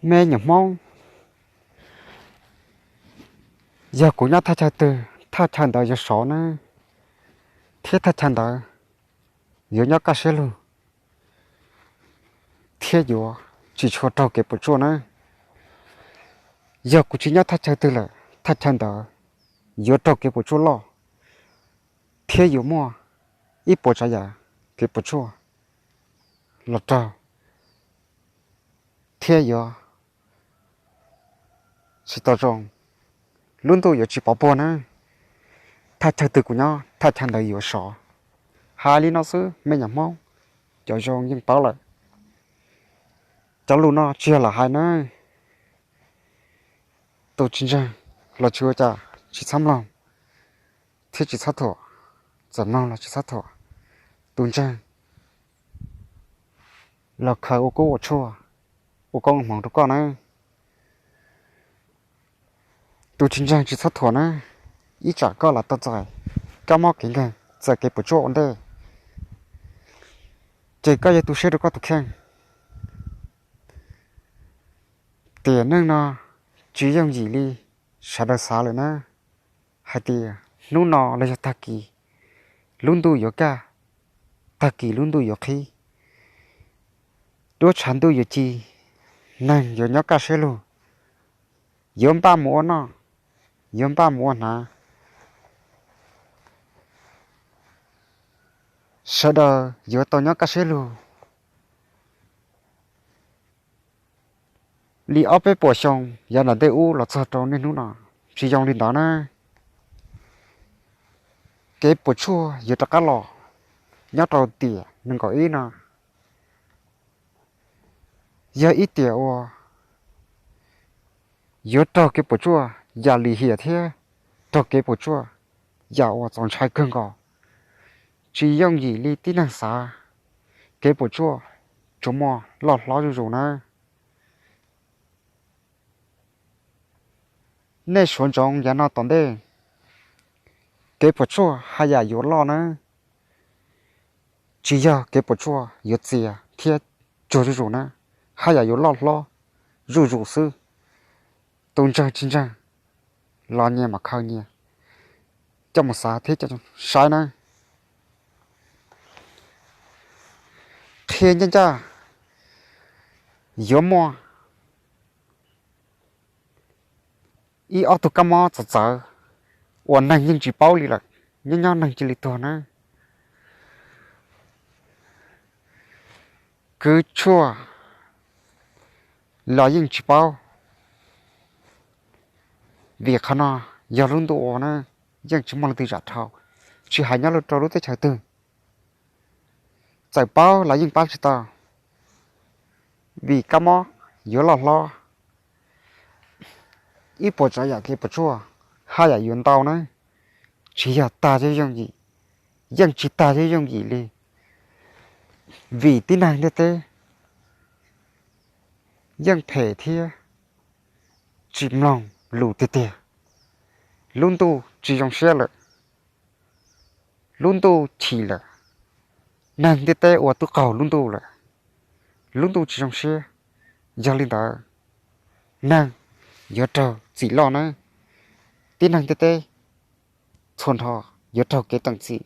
Me nyuam Hmoob, yog kuv nyob thaj chaw twg, thaj chaw ntawd yuav sov nawb, thiab thaj chaw ntawd yuav nyob kaj siab lug thiab yuav tsis tshua raug kev puas tsuaj nawb. Yog kuv tsis nyob thaj chaw twg lawm, thaj chaw ntawd yuav raug kev puas tsuaj loj thiab yuav muaj ib puas tsav yam kev puas tsuaj los raug thiab yuav tsis tau zoo. Lub ntuj yuav tsis pov puag nawb. Thaj chaw twg kuv nyob, thaj chaw ntawd yuav sov. Hais li no xwb, me nyuam Hmoob, cov zoo yeej paub lawm. Cov lus no tsis yog lam hais nawb. Tus tsis ntseeg los tsis ua cas, tsis txhob mloog thiab tsis txhob thuam. Txawm mloog los tsis txhob thuam. Tus ntseeg los khaws ua kub ua tshuaj, ua koob ua hmoov rau koj nawb. Tus tsis ntseeg tsis txhob thuam nawb. Ib tsam koj lam tau txais kab mob kev nkeeg, txais kev puas tsuaj ua ntej, ces koj yuav tu siab rau koj tus kheej. Tiam neej no tsis yooj yim li sawv daws xav lawm nawb. Hais tias hnub no los yog tag kis lub ntuj yuav kaj, tag kis lub ntuj yuav qhib, duab tshav ntuj yuav ci, neeg yuav nyob kaj siab lug, yuav npaj mus ua noj, yuav npaj mus ua hnav. Sawv daws yuav tau nyob kaj siab lug li ob peb puas xyoo yav nram ntej ub los txog rau niaj hnub no. Tsis zoo li ntawd na. Kev puas tsuaj yuav rov qab los nyob rau tiam nees nkaum ib no. Yog ib tiam uas yuav raug kev puas tsuaj yam lim hiam thiab raug kev puas tsuaj yam uas txaus ntshai kawg nkaus. Tsis yooj yim li tib neeg xav, kev puas tsuaj tsuas muaj loj hlob zuj zus nawb. Nej suav ntsoov yav no tom ntej, kev puas tsuaj haj yam yuav loj nawb. Tsis yog kev puas tsuaj yuav txias thiab tsuag zuj zus na, haj yam yuav loj hlob zuj zus xwb. Tus ntseeg tsis ntseeg los nyias mam khaws nyias coj mus xav thiab coj saib na. Qhia ncaj ncaj, yuav muaj ib ob tug kab mob txawv txawv uas neeg yeej tsis paub li lawm, nyob nyob neeg cia li tuag na. Kwv tshuaj los yeej tsis paub, vim qhov no yog lub ntuj ua na, yeej tsis muaj leej twg zam dhau, tsis hais nyob rau lub teb chaws twg. Txawm paub los yeej pab tsis tau, vim kab mob yuav loj hlob, ib puas tsav yam kev puas tsuaj haj yam yuav ntau na. Tsis yog tag yooj yim, yeej tsis tag yooj yim li, vim tib neeg ntiaj teb yeej phem thiab tsis mloog lus tiag tiag. Lub ntuj tsis zoo siab lawm, lub ntuj chim lawm, neeg ntiaj teb ua tub qaug lub ntuj lawm, lub ntuj tsis zoo siab. Yog li ntawd, neeg yuav raug txim loj nawb. Tib neeg ntiaj teb txhua nrho yuav raug kev teem txim.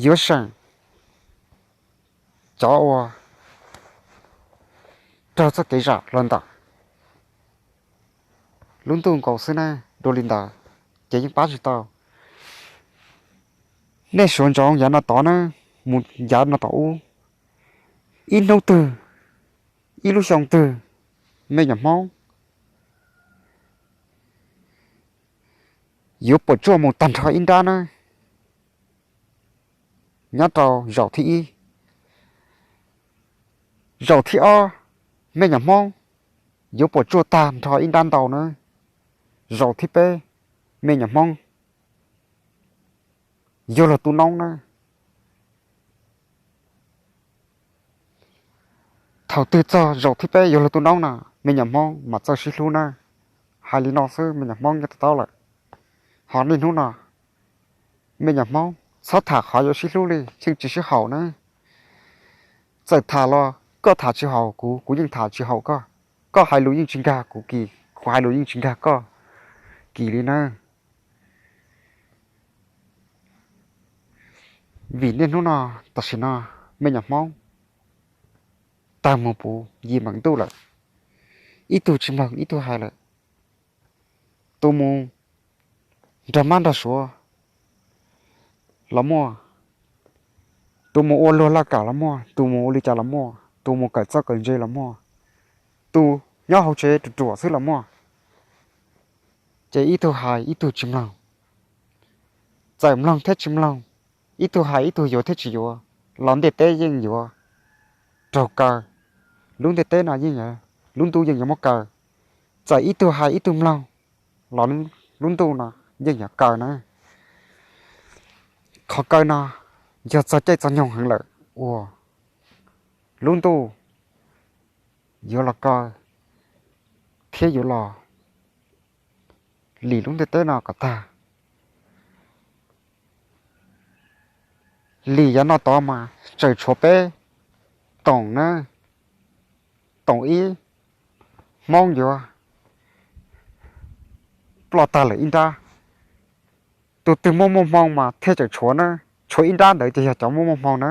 Yuav seem cov uas raug txoj kev zam los ntawm lub ntuj nkaus xwb na. Dua li ntawd ces yeej pab tsis tau. Nej suav ntsoov yav no tod na, mus yav no tom ub, ib hnub twg, ib lub xyoo twg, me nyuam Hmoob yuav puas tsuaj mus tag nrho ib nrab na. Nyob rau zaum thib ib, zaum thib ob, me nyuam Hmoob yuav puas tsuaj tag nrho ib nrab ntau na. Zaum thib peb, me nyuam Hmoob yuav luag tu noob na. Thaum twg txog zaum thib peb yuav luag tu noob no, me nyuam Hmoob mam txawj sib hlub na. Hais li no xwb me nyuam Hmoob yeej to taub lawm. Ho niaj hnub no, me nyuam Hmoob txhob tham qhov yuav sib hlub li, yeej tsis sib haum na. Txawm tham los koj tham tsis haum kuv, kuv yeej tham tsis haum koj. Koj hais lus yeej tsis nkag kuv kis, kuv hais lus yeej tsis nkag koj kis li nawb. Vim niaj hnub no, tam sim no, me nyuam Hmoob tawg mus puv yim meem ntuj lawm, ib tug tsis mloog ib tug hais lawm. Tus mus nrog mab nrog suav los muaj, tus mus ua luag laj kam los muaj, tus mus ua li cas los muaj, tus mus kawm txoj kawm ntse los muaj, tus nyob hauv tsev ruam ruam xwb los muaj. Ces ib tug hais ib tug tsis mloog. Txawm mloog thiab tsis mloog, ib tug hais ib tug yuav thiab tsis yuav, los ntiaj teb yeej yuav raug kaw. Lub ntiaj teb no yeej, lub ntuj yeej yuav muab kaw. Txawm ib tug hais ib tug mloog los lub ntuj no yeej yuav kaw na. Qhov kaw no yog txog caij txog nyoog heev lawm uas lub ntuj yuav los kaw thiab yuav los lim lub ntiaj teb no kom tag. Lim yav no tod mas tseem tshuav peb toom na, toom ib, Hmoob yuav ploj tag lawm ib nrab. Tus twg muaj muaj hmoo mas thiaj tseem tshuav na, tshuav ib nrab ntawd ces yog cov muaj muaj hmoo na.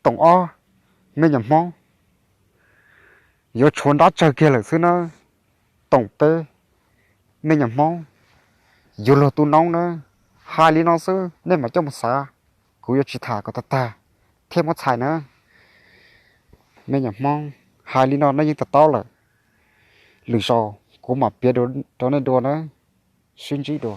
Toom ob, me nyuam Hmoob yuav tshuav nrab tsawg kiag lawm xwb na. Toom peb, me nyuam Hmoob yuav luag tu noob na. Hais li no xwb nej mam coj mus xav, kuv yuav tsis tham kom tag tag thiab muab txhais na. Me nyuam Hmoob, hais li no nej yeej to taub lawm. Lwm zaus kuv mam piav rau nej dua na. Sib ntsib dua.